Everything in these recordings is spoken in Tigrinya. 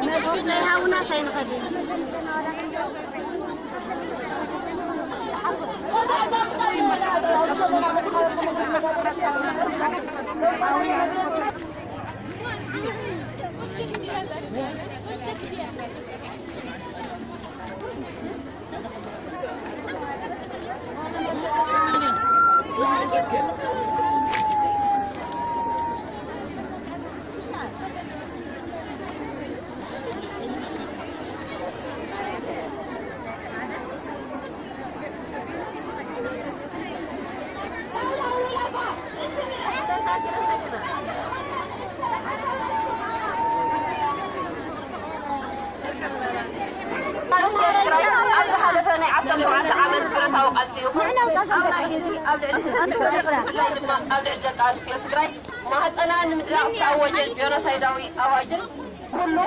መልሲ ዘይሃቡና ሳይንኸድን። ኣብ ዝሓለፈ ናይ ዓሰርተ ሸውዓተ ዓመት ብረታዊ ቃልሲ ይኹን ኣብ ናይ ሕዚ ኣብ ልዕሊ ህዝቢ ትግራይ፣ ብፍላይ ድማ ኣብ ልዕሊ ደቂ ኣንስትዮ ትግራይ ማህፀና ንምድራቕ ዝተኣወጀ ጀኖሳይዳዊ ኣዋጅን ኩሉ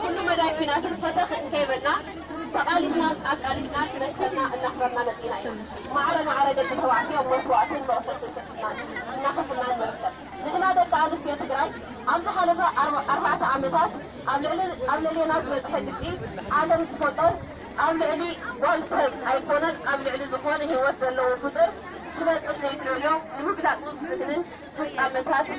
ኩሉ መዳይ ኲናትን ፈተኽ እንከይበልና ተቓሊስናን ኣቃሊስናን መሰልና እናኽበርና መፂና ኢና። ማዕረ ማዕረ ደቂ ተባዕትዮ መስዋእትን መቕሰፍትን ከፊልናን እናኸፍልናን ንርከብ። ንሕና ደቂ ኣንስትዮ ትግራይ ኣብ ዝሓለፈ ኣርባ- ኣርባዕተ ዓመታት ኣብ ልዕሊ ኣብ ልዕሌና ዝበፅሐ ግፍዒ ዓለም ዝፈልጦ ኣብ ልዕሊ ጓል ሰብ ኣይኮነን ኣብ ልዕሊ ዝኾነ ህይወት ዘለዎ ፍጡር ክበፅሕ ዘይትርእዮ ንምግላፁ ዝስእንን ፍጻመታት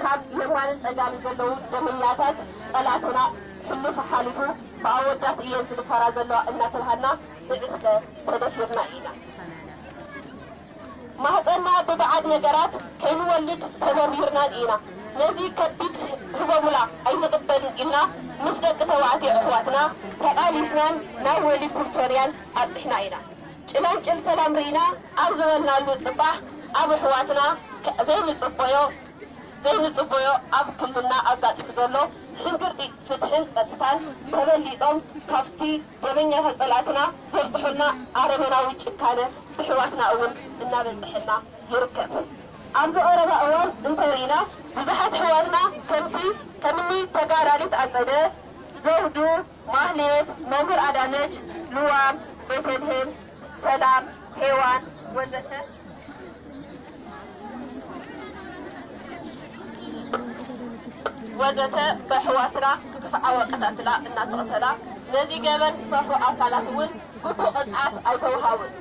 ካብ የማንን ጸጋምን ዘለዉ ደመኛታት ጸላእትና ሕሉፍ ሓሊፉ ብኣወዳት እየን ዝድፈራ ዘለዋ እናተብሃልና ብዕስለ ተደፊርና ኢና። ማህጸንና ብበዓድ ነገራት ከይንወልድ ተበሪርናን ኢና። ነዚ ከቢድ ህቦሙላ ኣይንቕበልን ኢልና ምስ ደቂ ተባዕትዮ ኣሕዋትና ተቓሊስናን ናብ ወሊድ ፕሪቶርያን ኣብጺሕና ኢና። ጭላንጭል ሰላም ርኢና ኣብ ዝበልናሉ ጽባሕ ኣብ ኣሕዋትና ከ- ዘይንጽበዮ ዘይንጽበዮ ኣብ ክልልና ኣጋጢሙ ዘሎ ሕንግርጢ ፍትሕን ጸጥታን ተበሊጾም ካብቲ ደመኛታት ጸላእትና ዘብጽሑልና ኣረመናዊ ጭካነ ብሕዋትና እውን እናበጽሐና ይርከብ። ኣብዚ ቀረባ እዋን እንተርኢና ብዙሓት ኣሕዋትና ከምቲ ከምኒ ተጋዳሊት ኣጸደ፣ ዘውዱ፣ ማህሌት፣ መምህር ኣዳነች፣ ልዋም፣ ቤተልሔም፣ ሰላም፣ ሄዋን ወዘተ ወዘተ ብኣሕዋትና ግፍዓዊ ኣቀታትላ እናተቐተላ ነዚ ገበን ዝሰርሑ ኣካላት እውን ግቡእ ቅፅዓት ኣይተውሃቡን።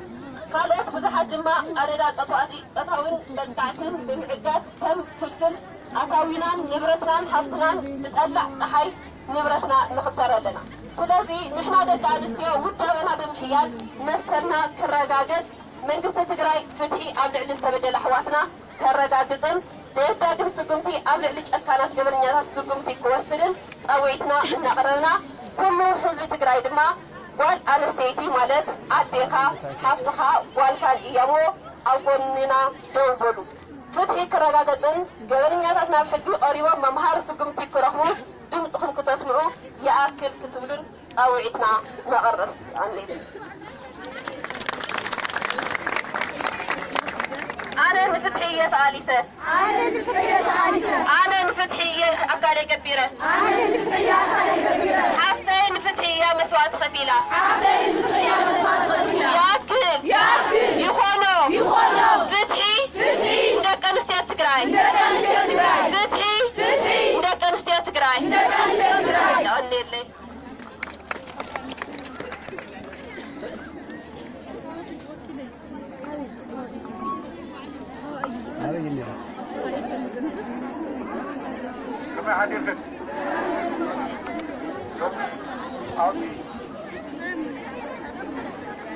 ካልኦት ብዙሓት ድማ ኣደዳ ፆታዊ ፆታውን መጥቃዕትን ብምዕጋት ከም ፍልፍል ኣታዊናን ንብረትናን ሃፍትናን ብጠላዕ ፀሓይ ንብረትና ንኽተር ኣለና። ስለዚ ንሕና ደቂ ኣንስትዮ ውዳበና ብምሕያል መሰልና ክረጋገጽ መንግስቲ ትግራይ ፍትሒ ኣብ ልዕሊ ዝተበደለ ኣሕዋትና ከረጋግጽን ዘየዳግም ስጉምቲ ኣብ ልዕሊ ጨካናት ገበነኛታት ስጉምቲ ክወስድን ጻውዒትና እናቕረብና ኩሉ ህዝቢ ትግራይ ድማ ጓል ኣንስተይቲ ማለት ኣዴኻ፣ ሓፍትኻ፣ ጓልካን እያሞ ኣብ ጎንና ደው በሉ። ፍትሒ ክረጋገጽን ገበነኛታት ናብ ሕጊ ቀሪቦም መምሃሪ ስጉምቲ ክረኽቡ ድምፅኹም ክተስምዑ ይኣክል ክትብሉን ፃውዒትና ነቕርብ። ኣሜን። ኣነ ንፍትሒ እየ ተቓሊሰ። ኣነ ንፍትሒ እየ ተቓሊሰ። ኣነ ንፍትሒ እየ ኣካለይ ገቢረ። ኣነ ንፍትሒ እየ ኣካለይ ገቢረ። ሓፍተይ ንፍትሒ እያ መስዋእቲ ከፊላ። ሓፍተይ ንፍትሒ እያ መስዋእቲ ከፊላ። ይኣክል። ይኣክል። ይኾኖ። ይኾኖ። ፍትሒ። ፍትሒ። ንደቂ ኣንስትዮ ትግራይ። ንደቂ ኣንስትዮ ትግራይ። ፍትሒ። ፍትሒ። ንደቂ ኣንስትዮ ትግራይ። ንደቂ ኣንስትዮ ትግራይ። የቐንየለይ።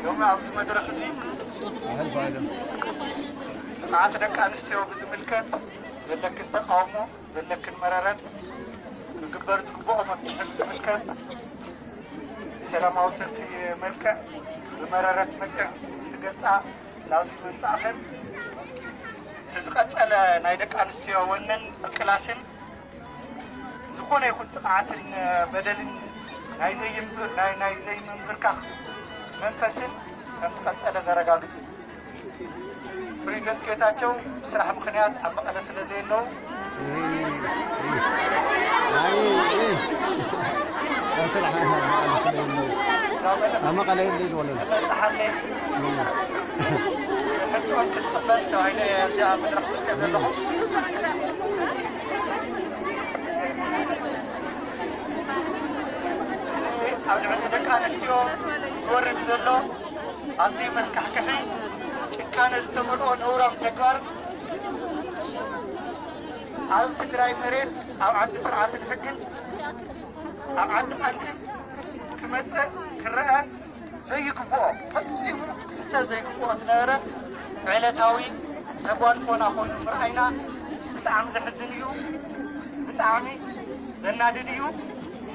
ሎሚ ኣብዚ መድረኽ እዚ ንጥቕዓት ደቂ ኣንስትዮ ብዝምልከት ዘለክን ተቃውሞ ዘለክን መረረት ክግበር ዝግብኦ መፍትሒ ብዝምልከት ብሰላማዊ ሰልፊ መልክዕ ብመረረት መልክዕ ክትገልጻ ናብዚ ምምጻእኽን እቲ ዝቐጸለ ናይ ደቂ ኣንስትዮ ወነን ምቅላስን ዝኾነ ይኹን ጥቕዓትን በደልን ናይ ዘይምንብር ናይ ናይ ዘይምንብርካኽ መንፈስን ከም ዝቐጸለ ዘረጋግጽ እዩ። ፕሬዚደንት ጌታቸው ብስራሕ ምኽንያት ኣብ መቐለ ስለ ዘየለዉ ኣብ መቐለ የለ ይበሉ። ተበፅሓለይ ሕቶን ክትቕበል ተባሂለ ኣብዚኣ መድረኽ መፅአ ዘለኹ። ኣብ ልዕሊ ደቂ ኣንስትዮ ዝወርድ ዘሎ ኣዝዩ መስካሕክሒ ጭካነ ዝተመልኦ ነውራም ተግባር ኣብ ትግራይ መሬት ኣብ ዓዲ ስርዓትን ሕግን ኣብ ዓዲ ቃልሲ ክመፅእ ክረአ ዘይግብኦ ፈፂሙ ክሕሰብ ዘይግብኦ ዝነበረ ዕለታዊ ተጓድፎና ኮይኑ ምርኣይና ብጣዕሚ ዘሕዝን እዩ። ብጣዕሚ ዘናድድ እዩ።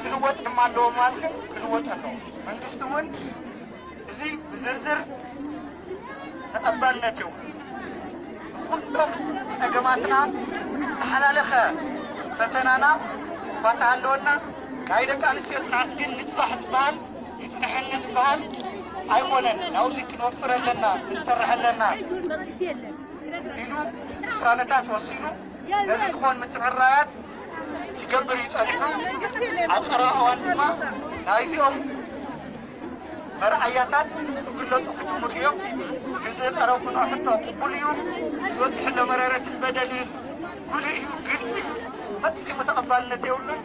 ክልወጥ ድማ ኣለዎ ማለት ግን ክልወጥ ኣለዎ። መንግስቲ እውን እዚ ብዝርዝር ተቐባልነት የብሉ። ንኹሎም ጸገማትና ዝተሓላለኸ ፈተናና እኳ እንተሃለወና ናይ ደቂ ኣንስትዮ ጥቕዓት ግን ንጽባሕ ዝበሃል ይጽንሐኒ ዝበሃል ኣይኮነን። ናብዚ ክንወፍር ኣለና ክንሰርሕ ኣለና ኢሉ ውሳነታት ወሲኑ ነዚ ዝኾን ምትዕርራያት ይገብር እዩ ጸኒሑ። ኣብ ቀረባ እዋን ድማ ናይዚኦም መርኣያታት ክግለጹ ክጅምሩ እዮም። እዚ ዝቐረብኩ ሕቶ ቅቡል እዩ። ዝበፅሕ ዘሎ መረረትን በደልን ጉልህ እዩ፣ ግልፂ እዩ፣ ፈፂሙ ተቐባልነት የብሉን።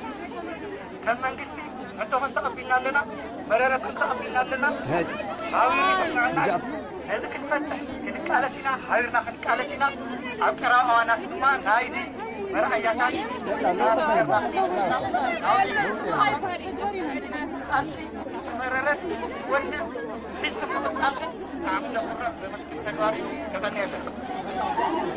ከም መንግስቲ ሕቶኽን ተቐቢልና ኣለና፣ መረረትክን ተቐቢልና ኣለና። ሓቢሩ ይስምዐና እዩ። ነዚ ክንፈትሕ ክንቃለስ ኢና፣ ሓቢርና ክንቃለስ ኢና። ኣብ ቀረባ እዋናት ድማ ናይዚ መርኣያታት እናፈጠርና ቃልሲ ዝመረረት ትወልድ ሒዝኩም ምቕጻልኩም ብጣዕሚ ዘኹርዕ ዘመስግን ተግባር እዩ። የቐንየልና።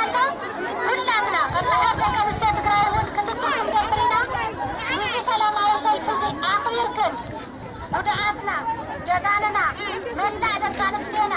ኩላትና ከም ማሕበር ደቂ ኣንስትዮ ትግራይ እውን ክትትል ክንገብር ኢና። እዚ ሰላማዊ ሰልፊ እዚ ኣኽቢርክን ጉዱኣትና፣ ጀጋንና፣ መላእ ደቂ ኣንስትዮና፣